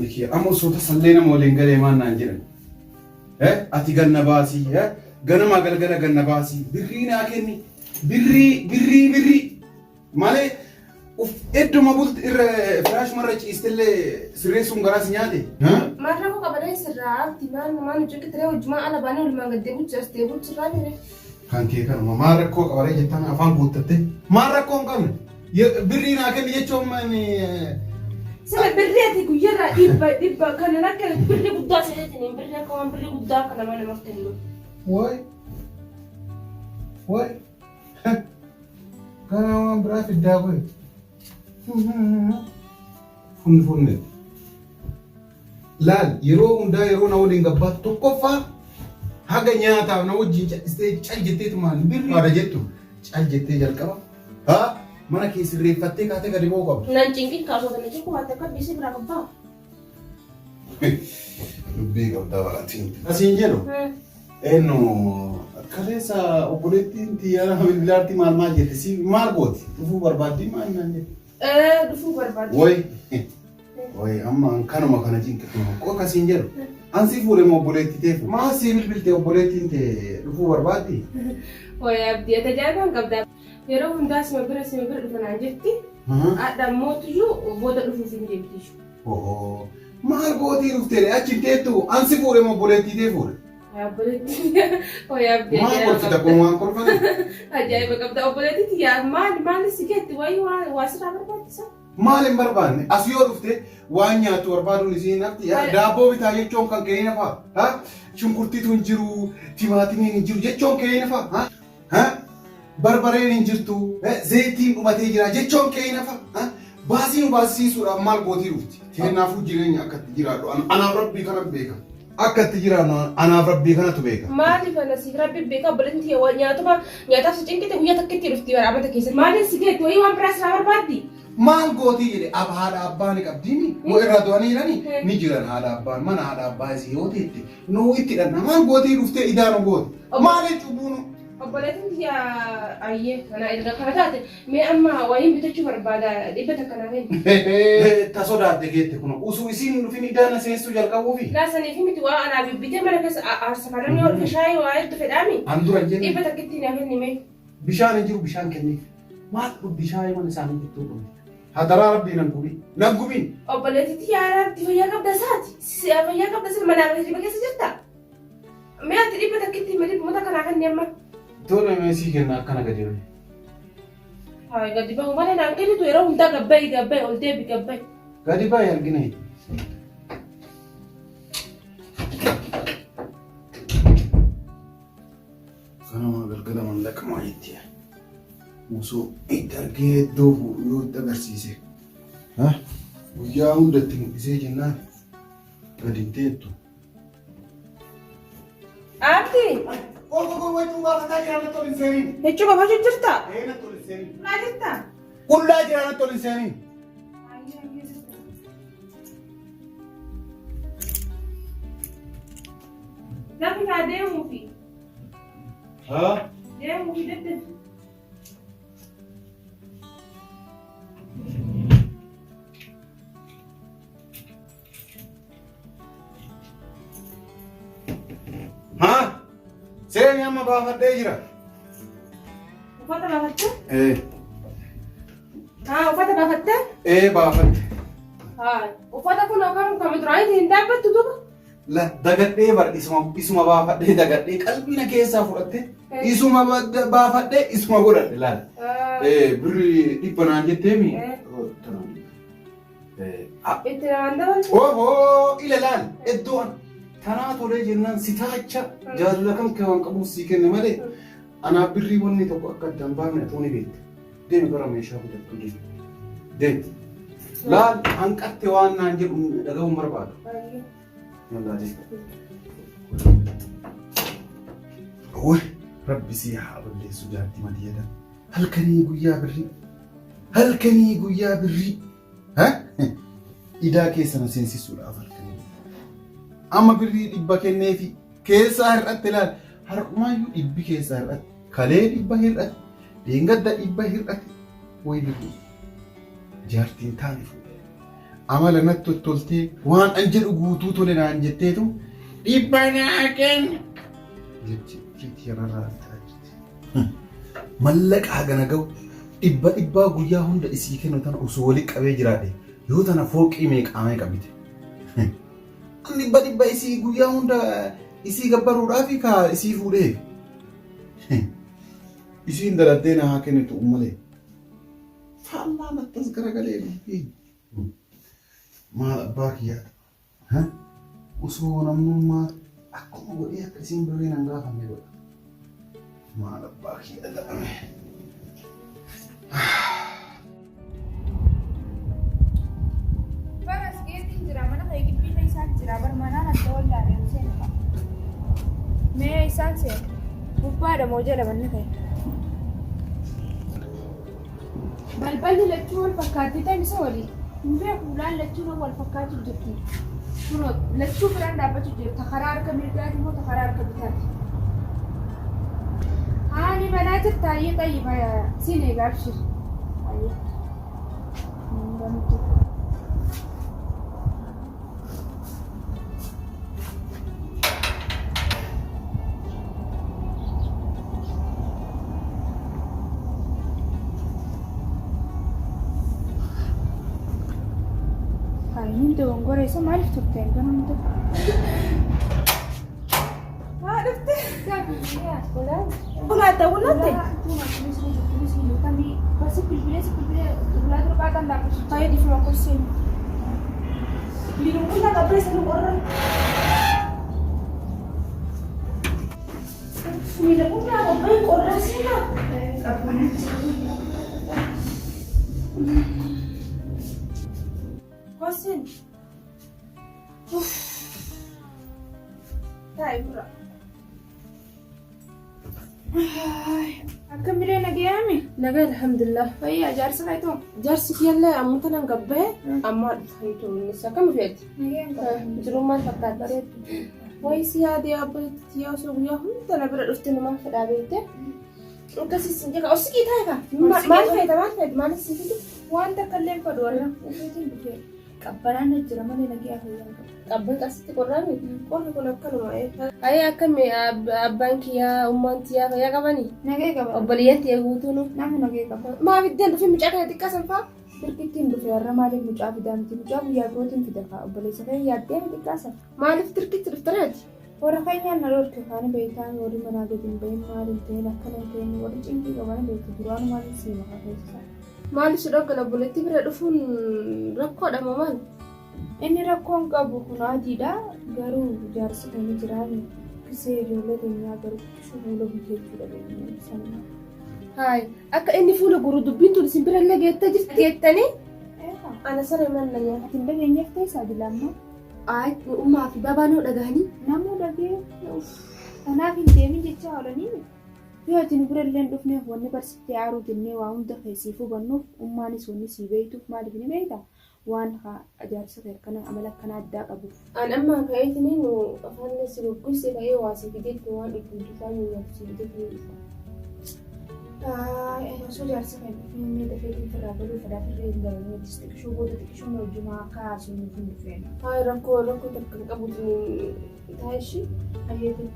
Uummanni kiyya amma osoo tasallee nama waliin galee maal naan jedhan? Ati ganna baasii ganamaa galgala ganna baasii birrii naa kenni birrii birrii birrii malee uf idduma bulti irra firaashuma irra ciistillee sirreessuun garaa si nyaate. Maal rakkoo qabalee sirraa abdi maal maal hojii tiree hojjumaa ala baanee walumaan gad deebichu as deebichu irraa mire. Kan kee kanuma maal rakkoo qabalee jettaan afaan guuttatte maal rakkoo hin qabne birrii naa kenni jechuun mani. Sila birrii ati guyyarraa dhibba dhibba kana akka birrii guddaa seetiin birrii akka waan birrii guddaa akka nama namaaf kennu. Waay waay kana waan biraa fiddaa kun funni funni. Laal yeroo hundaa yeroo na waliin gabbaatu tokkoffaa haga nyaataaf na wajjin cal'istee cal jetteetumaan birrii haadha jettu cal jettee jalqaba. Haa mana kee sirreeffattee kaatee gadi ba'uu qabda. Nan cinqin kaasoo kana cinqu waatte akka dhiisee biraa qabbaa. Dubbii qabdaa baratiin. Asiin jedhu eenyu kaleessa obboleettiin xiyyaara bilbilaatti maal maal jette si maal gooti dhufuu barbaaddii maal naan jette. Dhufuu barbaadde. Woy woy amma an kanuma kana cinqitu koo akkasiin jedhu an si fuudhe moo obboleettii tee fuudhe maal sii bilbilte obboleettiin tee dhufuu barbaaddi. Woy abdii ati ajaa'ibaan qabda. Yeroo hundaa sima bira sima bira dhufa naan jetti. Hadha mootuyyuu booda dhufuuf hin deemti. Ohoo maal gootii dhuftee achi hin teettu an si fuudhe moo obboleettii tee fuudhe. Obboleettii woy abdii Maal ajaa'iba kolfita qabda. kun waan kolfate. Ajaa'iba qabda obboleettii tiyyaa maal maal si geetti wayii waa waa sirraa barbaachisa. Maal hin barbaanne as yoo dhufte waan nyaattu barbaaduun isiin hafti daabboo bitaa jechuun kan kee nafa ha shunkurtiitu hin jiru timaatimiin hin jiru jechuun kee nafa ha ha barbareen hin jirtu zayitiin dhumatee jira jechuun kee nafa ha baasii nu baasisiisuudhaaf maal gootii dhufti keenyaafuu jireenya akka itti jiraadhu anaaf rabbii kana beeka akka itti jiraannu anaaf rabbii kanatu beeka. Maaliif ana siif rabbi beeka obboleettiin tiyya waa nyaatuma nyaataaf si cinqite guyyaa takka itti dhufti bara amata keessatti. Maaliin si geetti wayii waan biraa sirraa barbaaddi? Maal gootii jedhe ab haadha abbaa ni qabdiimi moo irraa du'anii jirani ni jiran haadha abbaan mana haadha abbaa isii yoo teette nuu itti dhanna maal gootii dhuftee idaa nu goote maal cubbuu nu Obboleettiin tiyya ayyee kana erga kana taate mee amma wayiin bitachuu barbaada 100 naa kenni. Ta sodaadde geette kun usuu isiin hin dhufin idaa na seensuu jalqabuufi. Laa saniif miti waa anaa bibbitee mana keessa aarsa kan namni yoo dhufe shaayii waa hedduu fedhaami. An dura hin jenne. 100 naa kenni mee. Bishaan hin jiru bishaan kenniif. Maal dhugdi shaayii mana isaanii jirtuu dhugdi. Hadaraa rabbii nan gubiin. Nan gubiin. Obboleettii tiyya araarti fayyaa qabda isaati. Fayyaa qabda sila manaa hirriba keessa jirta. Mee ati 100 mee dhibbuma takka naa kenni amma. Tole mee sii kenna akkana gadi bahi. Haa gadi bahu malee naan kennitu yeroo hundaa gabbayi gabbayi ol deebi gabbayi. Gadi bahi argina. Kanuma galgala mallaqamaa jetti. Osoo itti argee iddoo fuudhu yoo itti agarsiise. Guyyaa hunda itti mul'isee jennaan gadi hin teettu. Abdi. Qofa wacuu baafataa jira natti ol hin seeniin. Jechuu baafachuu jirta? Ee natti ol hin seeniin. Qullaa jirta? Qullaa jira natti ol hin seeniin. Lafi kaa deemuufi. Haa? Deemuufi daddafi. Haa? Seeni amma baafadhee jira. Uffata baafattee? Ee. Haa uffata baafattee? Ee baafadhe. Haa uffata kun akkam kam duraanitti hin dhaabbattu duuba? La dagadhee bar isuma isuma baafadhee dagadhee qalbii na keessaa fudhatte isuma baafadhee isuma godhadhe laal. Ee birri dhibba naan jetteemi. Itti namaan dabaltu. Ohoo ila laal iddoo an tanaa tolee jennaan si taacha jaalala kan kee waan qabuuf sii kenne malee anaaf birrii wanni tokko akka addaan baafne atoo ni beekta. Deemi gara meeshaa bitadhu deemi. Deemi. Laal hanqatte waan naan jedhu dhaga'uun barbaadu. Yallaa deemi. Woy rabbi sii haa balleessu jaartii madiyyata. Halkanii guyyaa birrii. Halkanii guyyaa birrii. Idaa keessa na seensisuudhaaf halkanii. Amma birrii 100 kenneefi keessaa hir'atte laal. Har'umaayyuu dhibbi keessaa hir'atte. Kalee 100 hir'atte. Deengadda 100 hir'atte. Woy birrii. Jaartiin taane fuudhe. Amala natti tottoltee waan an jedhu guutuu tole naan jetteetu dhibba naa kenni jechi kanarraa bitaa jirti. Mallaqa hagana gahu dhibba dhibbaa guyyaa hunda isii kennu tana osoo wali qabee jiraadhe yoo tana fooqii meeqaa meeqa bite. An dhibba dhibba isii guyyaa hunda isii gabbaruudhaafi kaa isii fuudhee. Isiin daladdee na haa kennitu malee. Faallaa natti as garagalee dubbiin. Maal abbaa kiyyaa ta'a? Osoo namnummaa akkuma godhee akka isiin birrii nan gaafanne godha. Maal abbaa kiyyaa ta'ame? Bara as geetiin jira mana kee gibbii keessaan jira bar manaan adda wallaalee Huseen fa'a. Mee isaan seena? Gubbaadha moo jala manni kee? Balballi lachuu wal fakkaatti ta'e isa walii. Hin beeku ulaan lachuu nama wal fakkaatu jirti. Kunoo lachuu biraan dhaabbachuu jiru. Ta karaa harka mirgaati moo ta karaa harka bitaati? Haani banaa jirta ayyee xayyiba siin eega abshir. Ayyee. Banutti. Haayiniin dogongora isa maaliif turte hanga hunda? Haa dhufte. Ulaatte ulaatte. Hosin. Taa'e bura. Akkamilee nagayaami? Nagaa alhamdulillah. Fayyaa jaarsa kaytoo? Jaarsi kiyyallee amma tanan gabbahe ammaa dhufa innis akkam feeti? Nagayaan qaba. Jiruun maal fakkaata? Wayi si yaadee abbaatti tiyyaa osoo guyyaa hunda na bira dhufte namaa fedhaa beekte. Akkasii sin jedha osikii taa'e kaa. Maal feeta maal feeta maal si fidu? Waan takka illee hin fedhu warra uffeetiin dhufee qabbanaan na jira malee nagayaa fayyaan qaba. Qabban qasitti qorraami. Qorri kun akkanuma. Ayee akkami abbaan kiyyaa ummaan tiyyaa fayyaa qabanii? Nagaya qaba. Obboleeyyan tiyya guutuunu. Namu nagaya qaba. Maaf iddeen dhufee mucaa kana xiqqaa san fa'aa? Dirqittiin dhufe har'a maaliif mucaa fidaa miti mucaa guyyaa birootiin fida kaa obboleessa kee yaaddee miti xiqqaasa. Maaliif dirqitti dhuftareeti? Warra keenyaan na dhorke kaani beektaa warri manaa gadi hin bahin maal hin ta'in akkana hin ta'in warri cinqii qaban beektu duraan maaliif sii maqaa keessa. Maaliif si dhorkan obboleettii bira dhufuun rakkoodha moo maal? Inni rakkoon qabu kun adiidha garuu jaarsi keenya jiraame kisee ijoollee keenyaa garuu xiqqisuu fuula guddachuu dhabe sanuma. Haay akka inni fuula guru dubbiin tun isin bira illee geettee jirti geettanii ana saree manna nyaata. Ati hin dhageenyeef ta'e adilamma. Aay ummaa fi babaa nuu dhagahanii. Namuu dhagee kanaaf hin deemin jechaa oolanii yoo ati nu bira illee hin dhufneef wanni barsiftee aaruu jennee waa hunda keessiif hubannuuf ummaanis wanni sii beeytuuf maaliif ni beeyta waan jaarsa kee akkana amala akkana addaa qabuuf. An amma ka'eetini nu afaan si goggogsee ka'ee waa si fideetti waan dhugdu waan nyaatu si fideetti ni dhufa. Osoo jaarsa kee dhufee mee dafee firraa galuu fedhaa firree hin galanii xiqqishuu booda xiqqishuu hojjumaa akka haasofnuuf hin dhufeen. Haay rakkoo rakkoo takka hin qabuuti taa'e ishii. Ayyeetu.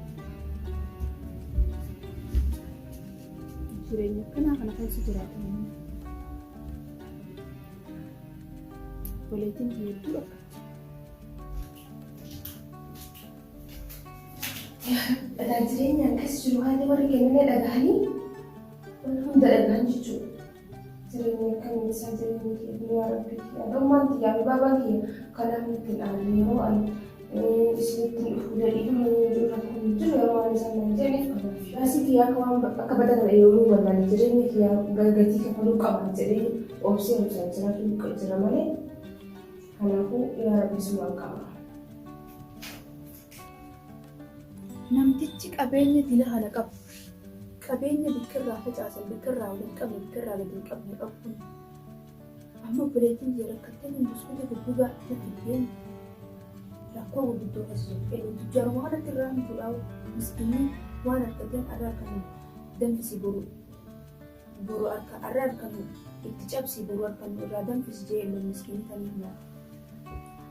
Jireenya akkanaa kana keessa jiraatan. Obboleettiin kiyya hedduu rakkatti. Dhagaa jireenya akkas jiru haala warri kennanii dhagahanii waan hunda dhagahan jechuudha. Jireenya akkamiin isaa jireenya kiyya yaa rabbi kiyya dhummaan kiyyaa fi baabaan kiyya kanaaf nutti hin aarre yeroo ani isinitti hin dhufu dadhiifama yoo jiru rakkoon jiru yeroo waan isaan naan jedhaniif kanaaf. Baasii kiyya akka waan akka badaa kana yeroo barbaade jireenya kiyya gatii kafaluu qaba jedhee obsee obsaan jiraachuu jira malee kanaafuu yaa rabbi sumaan qaba. Namtichi qabeenya dila kana qabu qabeenya bikkirraa facaasan bikkirraa waliin qabne bikkirraa gadi hin qabne qabu kun amma obboleettiin kiyya rakkattee kun buskuuta guggugaa na fiddeen rakkoo gurguddoo keessa jirti. Egaa tujjaaruma kanatti irraa mituudhaa miskiinni waan argateen arra harkanu danfisi boru boru harka arra harkanu itti cabsi boru harkanu irraa danfisi jee illee miskiinni taniif nyaata.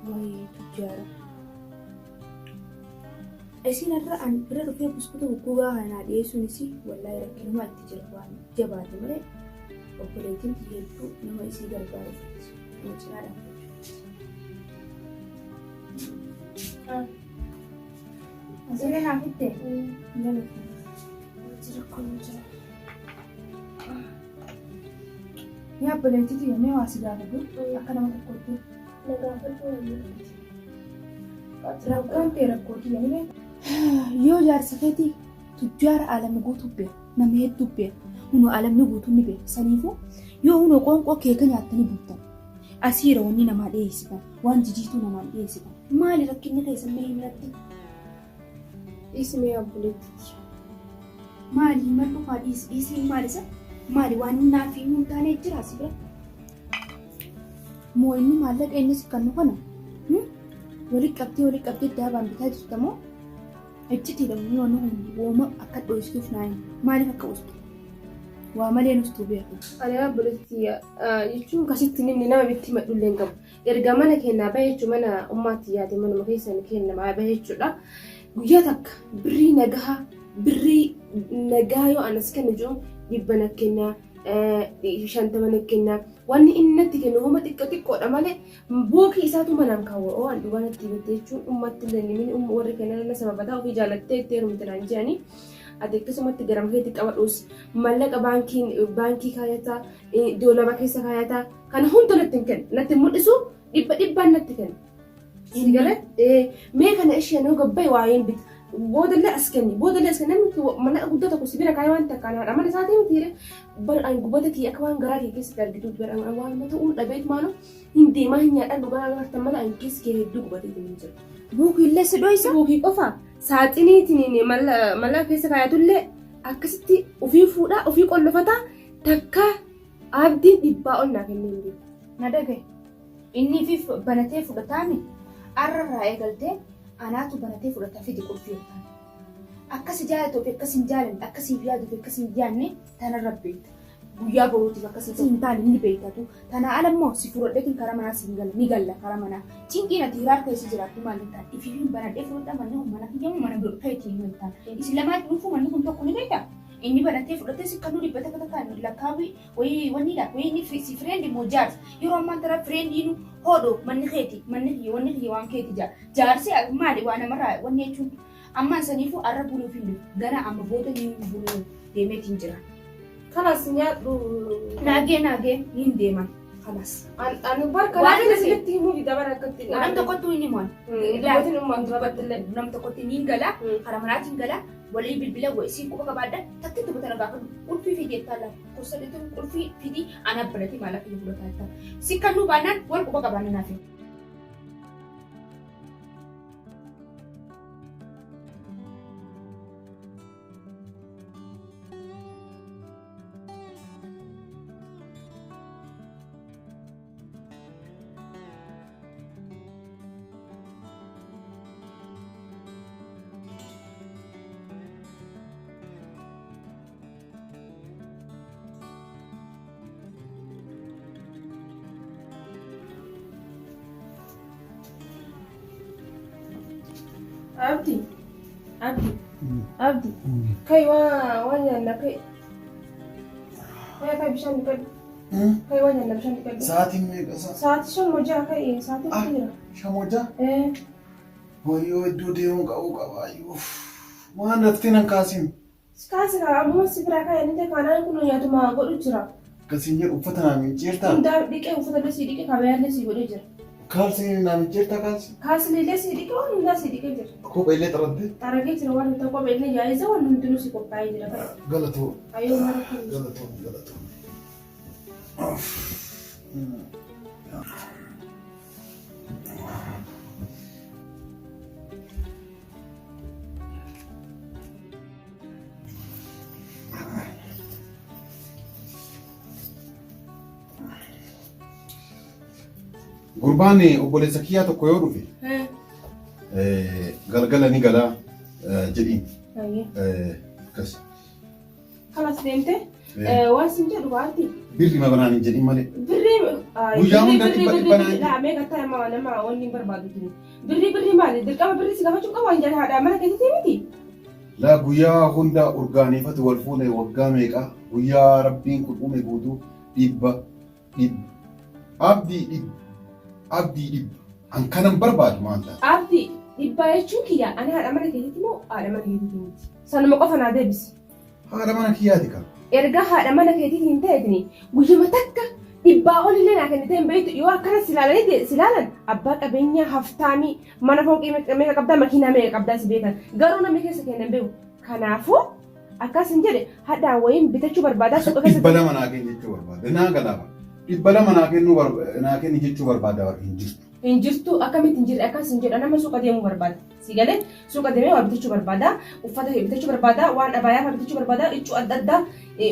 Wayi tujjaara. Isiin har'a an bira dhufee buskuta guggugaa kana naa dhiyeessuun isii wallaahi rakkinuma itti jira waan jabaate malee obboleettiin tiyya hedduu nama isii gargaaru feeti. Nama cinaa dhaabbachuu feeti. Asirra naa fitte? Galatoomii. Jira kun jira. Yaa obboleettii tiyya mee waa si gaafadhu akka nama tokkotti. Na gaafadhu waan jedhamti. Rakkoon tee rakkoo tiyya ni beekta. Yoo jaarsa keetii tujjaara alama guutuu beeka nama hedduu beeka hunoo alamni guutuun ni beeka saniifuu yoo hunoo qoonqoo keeka nyaattanii bultan asiira wanni namaa dhiyeessitan waan jijiituu namaan dhiyeessitan maali rakkinni keessan mee himnatti. Dhiisi mee obboleettii tiyya. Maali himadhu kaa dhiisi dhiisiin maal isa maali waan naaf himuu hin taane jira si bira. Moo inni maallaqa inni si kannu kana wali qabdee wali qabdee daabaan bitaa jirta moo iccitiidha moo wanni kun wooma akka dhoysituuf naa himi maaliif akka ustu waa malee nustuu beeku. Ani obboleettii tiyya jechuun kasitti namni nama bitti himadhu illee hin qabu. Erga mana keenyaa bahe jechuun mana ummaatti yaade manuma keessan kenna bahe jechuudha. Guyyaa takka birrii nagahaa birrii nagaa yoo anas kennu jiru 100 na kenna 50 na kenna wanni inni natti kennu homa xiqqoo xiqqoodha malee buukii isaatu manaan kaawwa oo an dhugaa natti himte jechuun ummatti illee ni umma warri kennan na sababataa ofii jaalattee itti heerumte naan jedhanii ati akkasumatti garama keetti qabadhuus mallaqa baankiin baankii kaayataa doolaba keessa kaayataa kana hunda natti hin kennu natti hin mul'isu dhibba dhibbaan natti kenna. Si galee mee kana isheen yoo gabbaye waa'een bita boodallee as kenni boodallee as kenni namni mallaqa guddaa tokko si bira kaayee waan takka haadha mana isaatii miti jedhee bar an gubata kiyya akka waan garaa kee keessatti argitu bar an waan ta'uun dhabeet maalo hin deemaa hin nyaadhaan dhugaa agartan malee an keessa kee hedduu gubatee hin jira. Buukiillee si dhoysa. Buukii qofa saaxiniitiin mallaqa keessa kaayatullee akkasitti ofii fuudhaa ofii qollofataa takka abdiin dhibbaa ol naa kennee hin beeku. Na dhagaye. Inni ifiif banatee fudhataami arra irraa eegaltee anaatu banatee fudhata fidi qulfii jettaan. Akka si jaalatuu fi akka si hin jaalanne akka siif yaaduu fi akka si hin yaadne tanarra beekta. Guyyaa boruutiif akka si hin taane ni beektatu. Tanaa ala immoo si fudhadheetiin karaa manaa si hin gala ni galla karaa manaa. Cinqiin ati hiraar keessa jiraattu maal jettaan ifiif hin banadhee fudhadha manni kun mana kiyyamu mana keetii hin jettaan. Isin lamaan dhuunfuu manni kun tokko ni beektaa? Inni banatee fudhatee si kannuu dhibba takka takkaan lakkaawii wayii wanniidha wayii inni si friend moo jaarsa yeroo ammaan tana friendiinu hodho manni keeti manni kiyya wanni kiyya waan keeti jaa jaarsi maali waa namarraa wanni jechuun ammaan saniifuu arra buluuf hin dhufu gana amma booda ni buluu deemeetiin jira. Kalas nyaadhu. Naagee naagee niin deeman kalas. Ani barka Waan laafina inni isinitti himuu dida bara akkatti. Nam tokkottuu hin himu ani. Dubbatin ummaan duratti illee. Nam tokkotti niin gala karaa manaatiin gala walii bilbila wa isiin quba qabaadha takki dubbata na gaafadhu qulfii fidi jettaa lafa gosa dhitu qulfii fidi ana banati maal akka fudhataa jettaa si kannuu baannaan wal quba qabaanna naaf himi. Abdi, Abdi, Abdi, kai waa waan nyaanna kai. Kai kai bishaan dhiqadhu. Kai waan nyaanna bishaan dhiqadhu. Sa'aatiin meeqa isaa? Sa'aatii shan hojaa kai sa'aatii Ah. jira. Shan hojaa? Eh, Wayyoo iddoo deemuu qabu qabaayyuu. Waan daftee nan kaasiin. Kaasi kaa ammoo si biraa kai inni kaanaan kun nyaatuma godhu jira. Akkasiin jedhu uffata naa miicceertaa? Hundaa dhiqee uffata illee sii dhiqee kabayaa illee sii godhee jira. Kaalsii naa miicceertaa kaalsii? Kaasilee illee sii dhiqee waan hundaa sii dhiqee jira. Kophee illee xaraddee? Xaragee jira waan hundaa kophee illee yaa'isa waan hundinuu si qophaa'ee jira. Galatoo. Ayyoo mara kun. Galatoo galatoo. Gurbaan obboleessa kiyyaa tokko yoo dhufe galgala ni galaa jedhiin. Akkas. Kalas deemte waan sin jedhu baatti. Birri ma banaan hin jedhin malee. Birrii Guyyaa hunda dhibba dhibba naan laa meeqa ta'e nama nama wanni hin barbaadu tuni. Birrii birrii maali? Dirqama birrii si gaafachuu qaba waan jedhan haadha mana keessatti miti. Laa guyyaa hunda urgaaniifatu wal fuune waggaa meeqa guyyaa rabbiin kun uume guutuu dhibba dhibba abdii dhibba abdii dhibba an kanan barbaadu maal taate. Abdi dhibbaa jechuun kiyya ani haadha mana keessatti moo haadha mana keessatti miti. Sanuma qofa naa deebisi. Haadha mana kiyyaati kan. Erga haadha mana keetii hin ta'eetini guyyuma takka dhibbaa olillee naa kennitee hin beektu yoo akkana si ilaalanii si ilaalan abbaa qabeenyaa haftaamii mana fooqii meeqa qabdaa makiinaa meeqa qabdaa si beekan garuu namni keessa kennan hin beeku. Kanaafuu akkas hin jedhe hadhaa wayiin bitachuu barbaadaa suuqa Dhibba keessatti. lama naa kenni jechuu barbaada. Naa galaafa. Dhibba lama naa kennuu naa kenni jechuu barbaada warri hin jirtu. Hin jirtu akkamitti hin jirre akkas hin jedha nama suuqa deemuu barbaada. Si galee suuqa deemee waa bitachuu barbaada uffata bitachuu barbaada waan abaayaa fa'aa bitachuu barbaada huccuu adda addaa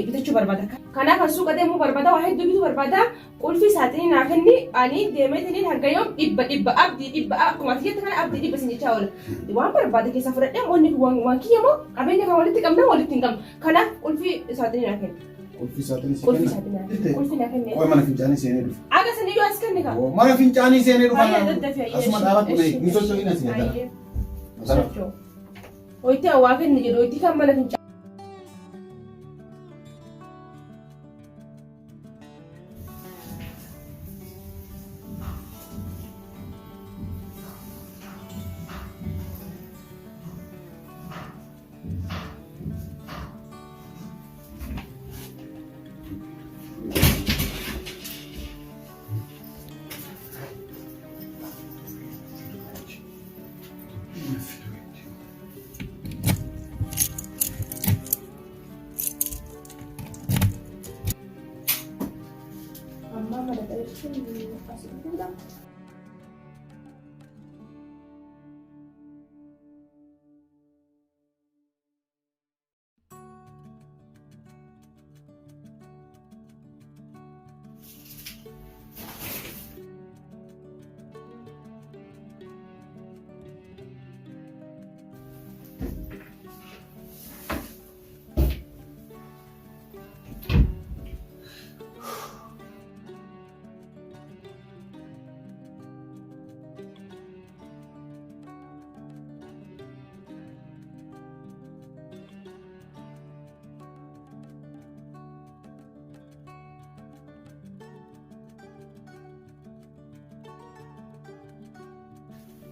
bitachuu barbaada. Kanaaf an suuqa deemuu barbaada waa hedduu bituu barbaada qulfii saaxinii naa kenni ani deemeetiniin hanga yoom dhibba dhibba abdii dhibba akkuma ati jette kana abdii dhibba sin jechaa oola. Waan barbaade keessaa fudhadhee wanni kun waan kiyya moo qabeenya kan walitti qabna walitti hin qabnu. Kanaaf qulfii saaxinii naa kenni. Qulfii saaxinii si Qulfii kenna. saaxinii naa kenni. Jirte? Qulfii naa kenni. Qoy mana fincaanii seenee dhufa. Aga sani yoo as kenni kaa. Oo, mana fincaanii seenee dhufa. Hayya daddafi hayya. Asuma dhaabadhu na hin socho'in asii adara. Hayyee. Adara. Socho'u. Hoyti hawaa kenni jedhu hoyti kan mana fincaanii. Amma mana jechuun as dhufuudha.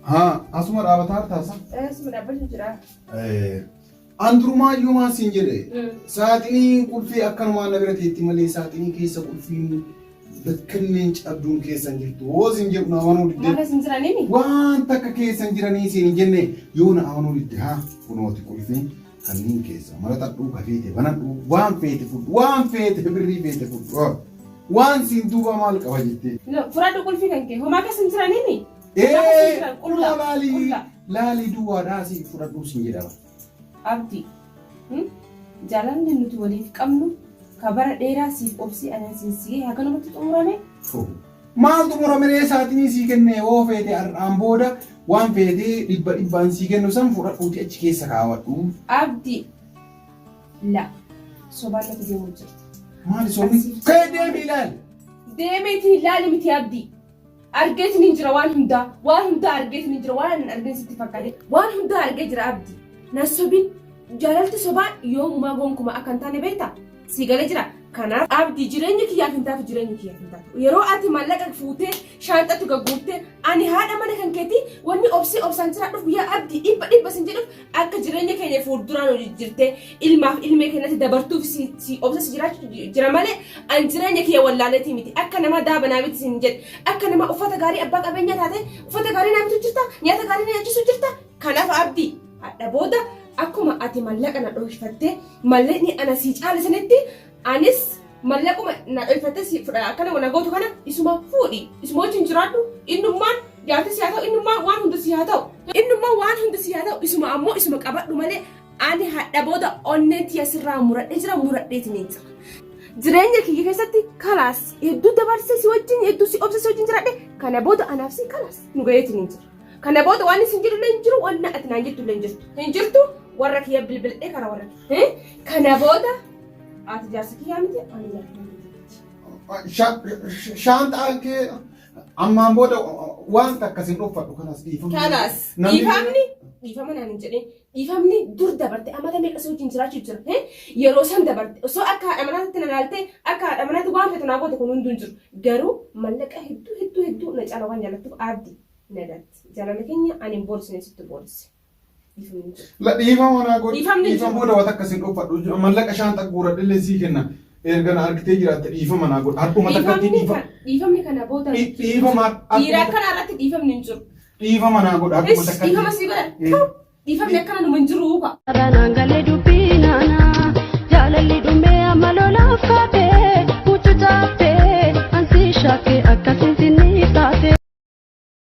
Haa, asuma dhaabataa hartaasa. Asuma dhaabbachuu jira. An durumaayyuu maal siin jedhe saaxiniin qulfii akkanumaan na bira teetti malee saaxinii keessa qulfiin bakkanneen cabduun keessa hin jirtu. Hoo siin jedhu na amanuu Maal didde. keessa hin jiraniimi? Waan takka keessa hin jiranii siin hin jenne yoo na amanuu didde haa kunooti qulfiin kanneen keessa maratadhuu ka feete banadhuu waan feete fudhu waan feete birrii feete fudhu. Haa. Waan siin duuba maal qaba jettee. No, fudhadhu qulfii kan kee. Homaa keessa hin jiraniimi? Homaa keessa hin Ee jiran. kunoo Qullaa. laalii Qullaa. laalii duwwaadhaa si fudhadhuu siin jedhama. Abdi. Jaalalli nuti waliif qabnu ka bara dheeraa siif obsee anaan siin si gahe haganumatti xumurame? Maal xumurame ree saaxinii sii kenne yoo feete har'aan booda waan feete dhibba dhibbaan sii kennu san fudhadhuuti achi keessa kaawwadhu. Abdi. La. Sobaan natti deemuu jirta. Maali sobni? Ka'ee deemi ilaali. Deemeetiin ilaali miti Abdi. Argeetiin hin jira waan hundaa. Waan hundaa argeetiin hin jira. Waan hin argin sitti fakkaate. Waan hundaa argee jira Abdi. Na sobin. Jaalalti sobaa yoomumaa gonkumaa akka hin taane beektaa? Sii galee jira. Kanaaf Abdi jireenya kiyyaaf hin taatu jireenya kiyyaaf hin taatu. Yeroo ati maallaqa fuutee shaanxatti gagguurtee ani haadha mana kan keetii wanni obsee obsaan jiraadhuuf guyyaa Abdi dhibba dhibba sin jedhuuf akka jireenya keenya fuulduraan hojii jirtee ilmaaf ilmee keenyatti dabartuuf si si obsa si jiraachuu jira malee an jireenya kiyya wallaaleetii miti akka nama daaba naa miti sin jedhe akka nama uffata gaarii abbaa qabeenyaa taate uffata gaarii naa bitu jirta nyaata gaarii na nyaachisu jirta kanaaf Abdi hadha booda akkuma ati mallaqa na dhoyfattee mallaqni ana sii caalisanitti anis mallaquma na dhoyfattee si fudha akkana na gootu kana isuma fuudhi isuma wajjin jiraadhu innummaan jaartii si haa ta'u innummaan waan hunda si haa ta'u innummaan waan hunda si haa ta'u isuma ammoo isuma qabadhu malee ani hadha booda onnee tiyya sirraa muradhee jira muradheetiin hin jira. Jireenya kiyya keessatti kalaas hedduu dabarsee si wajjin hedduu si obsa si wajjin jiraadhe kana booda anaaf si kalaas nu gaheetiin hin jira. Kana booda waan isin jedhu illee hin jiru waan ati naan jettu illee hin jirtu. Hin jirtu warra kiyya bilbiladhee karaa warra kiyya. Kana booda Ati jaarsa kiyyaa miti, ani jaarsa kiyyaa miti. Shaanxaan kee ammaan booda wanta akkas hin uffadhu kanas dhiifama. Kanaas dhiifamni dhiifama naan hin jedhin. Dhiifamni dur dabarte amata meeqa si wajjin jiraachuu jira. Yeroo san dabarte osoo akka haadha manaatti na laalte akka haadha manaatti waan feetu naa goote kun hunduu hin jiru. Garuu mallaqa hedduu hedduu hedduu na caala waan jaallattuuf aaddi nagatti. Jaalala keenya ani hin boorsine sitti boorse. Dhiifamni hin jiru. La dhiifama naa godhi. Dhiifamni hin Dhiifama jiru. booda waan akkas hin uffadhu. Mallaqa shaanxa guuradhillee sii kenna. Erga na argitee jiraatte dhiifama naa godhi. Har'uma takkatti Dhiifamni dhiifama. dhiifamni kana booda Dhiifama dhiira akkana irratti dhiifamni hin jiru. Dhiifama naa godhi. Har'uma Is takkatti. Dhiifama sii godhan. Dhiifamni akkana numa hin jiru ka. Banaan galee.